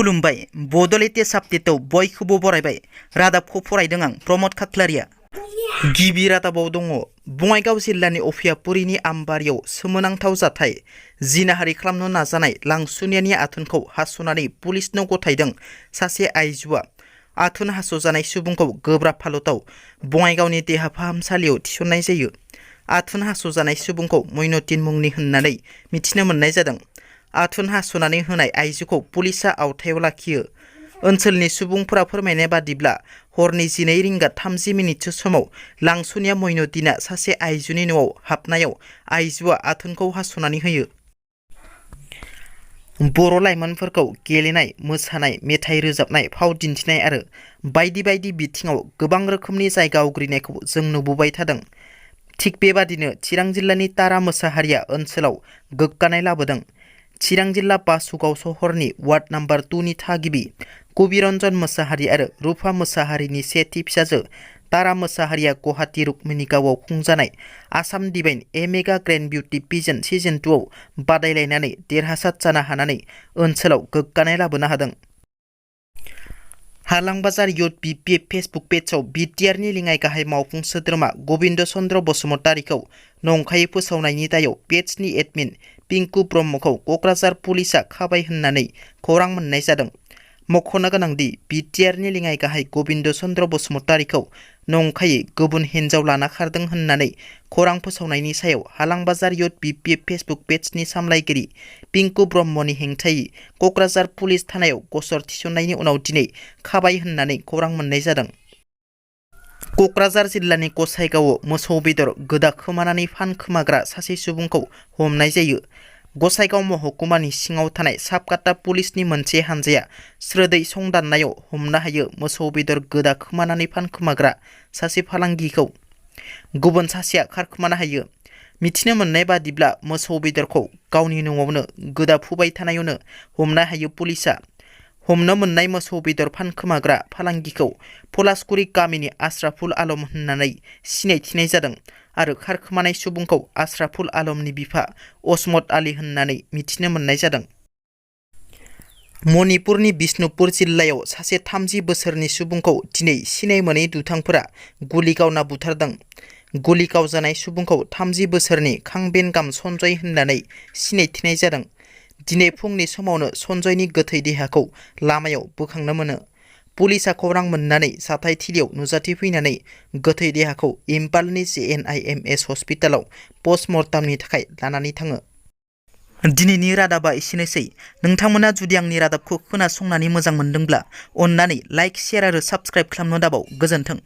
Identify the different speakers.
Speaker 1: खुलुमबाय बड'लेण्ड साबटेटआव बयखौबो बरायबाय रादाबखौ फरायदों आं प्रमद खाख्लारिया। गिबि रादाबाव दङ बङाइगाव जिल्लानि अफियापुरिनि आमबारियाव सोमोनांथाव जाथाय जिनाहारि खालामनो नाजानाय लांसुनियानि आथोनखौ हास'नानै पुलिसनो गथायदों सासे आइजोआ। आथोन हास'जानाय सुबुंखौ गोब्राब हालोदाव बङाइगावनि देहा फाहामसालियाव थिसननाय जायो। आथोन हास'जानाय सुबुंखौ मइनुद्दिन मुंनि होननानै मिथिनो मोननाय जादों। आथोन हास'नानै होनाय आइजोखौ पुलिसा आवथायाव लाखियो। ओनसोलनि सुबुंफोरा फोरमायनाय बादिब्ला हरनि 12:30 समाव लांसुनिया मइनुद्दिना सासे आइजोनि न'आव हाबनायाव आइजोआ आथोनखौ हास'नानै होयो। बर' लाइमोनफोरखौ गेलेनाय, मोसानाय, मेथाइ रोजाबनाय, फाव दिन्थिनाय आरो बायदि बायदि बिथिङाव गोबां रोखोमनि जायगा आवग्रिनायखौ जों नुबोबाय थादों। थिग बेबादिनो चिरां जिल्लानि तारा मोसाहारिया ओनसोलाव गोग्गानाय लाबोदों। चिरां जिल्ला बासुगाव सहरनि वार्ड नम्बर 2 नि थागिबि कबिरन्जन मोसाहारि आरो रुफा मोसाहारिनि सेथि फिसाजो तारा मोसाहारिया गुवाहाटी रुक्मिणी गावआव खुंजानाय Assam divine a mega grand beauty pageant season 2 आव बादायलायनानै देरहासार जानो हानानै ओनसोलाव गोग्गानाय लाबोनो हादों। हालांबाजार युथ UPPL फेसबुक पेजआव बिटिआरनि लिङाइ गाहाय मावफुं सोद्रोमा गबिन्द चन्द्र बसुमतारीखौ नंखायै फोसावनायनि दायाव पेजनि एडमिन पिंकु ब्रह्मखौ क'क्राझार पुलिसा खाबाय होननानै खौरां मोननाय जादों। मख'नो गोनांदि बिटिआरनि लिङाइ गाहाय गबिन्द चन्द्र बसुमतारीखौ नंखायै गुबुन हिन्जाव लाना खारदों होननानै खौरां फोसावनायनि सायाव हालांबाजार युथ UPPL फेसबुक पेजनि सामलायगिरि पिंकु ब्रह्मनि हेंथायै क'क्राझार पुलिस थानायाव गसर थिसननायनि उनाव दिनै खाबाय होननानै खौरां मोननाय जादों। क'क्राझार जिल्लानि गसाइगावआव मोसौ बेदर गोदाखोमानानै फानखोमाग्रा सासे सुबुंखौ हमनाय जायो। गसाइगाव महकुमानि सिङाव थानाय साबकाटा पुलिसनि मोनसे हानजाया स्रोदै संदाननायाव हमनो हायो मोसौ बेदर गोदाखोमानानै फानखोमाग्रा सासे फालांगिखौ। गुबुन सासेया खारखोमानो हायो। मिथिनो मोननाय बादिब्ला मोसौ बेदरखौ गावनि न'आवनो गोदाफुबाय थानायावनो हमनो हायो पुलिसा। हमनो मोननाय मोसौ बेदर फानखोमाग्रा फालांगिखौ पलासकुरि गामिनि आश्राफुल आलम होननानै सिनायथिनाय जादों आरो खारखोमानाय सुबुंखौ आश्राफुल आलमनि बिफा असमत आली होननानै मिथिनो मोननाय जादों। मणिपुरनि बिष्णुपुर जिल्लायाव सासे 30 बोसोरनि सुबुंखौ दिनै सिनाय मोनै दुथांफोरा गुलि गावना बुथारदों। गुलि गावजानाय सुबुंखौ 30 बोसोरनि खांबेनगाम सन्जय होननानै सिनायथिनाय जादों। दिनै फुंनि समावनो सन्जयनि गोथै देहाखौ लामायाव बोखांनो मोनो। पुलिसा खौरां मोननानै जाथायथिलियाव नुजाथिफैनानै गोथै देहाखौ इम्फालनि JNIMS हस्पिटालाव पस्टमर्टामनि थाखाय लानानै थाङो। दिनैनि रादाबा एसेनोसै। नोंथांमोना जुदि आंनि रादाबखौ खोनासंनानै मोजां मोनदोंब्ला अन्नानै लाइक, शेयार आरो साबस्क्राइब खालामनो दाबाव। गोजोन्थों।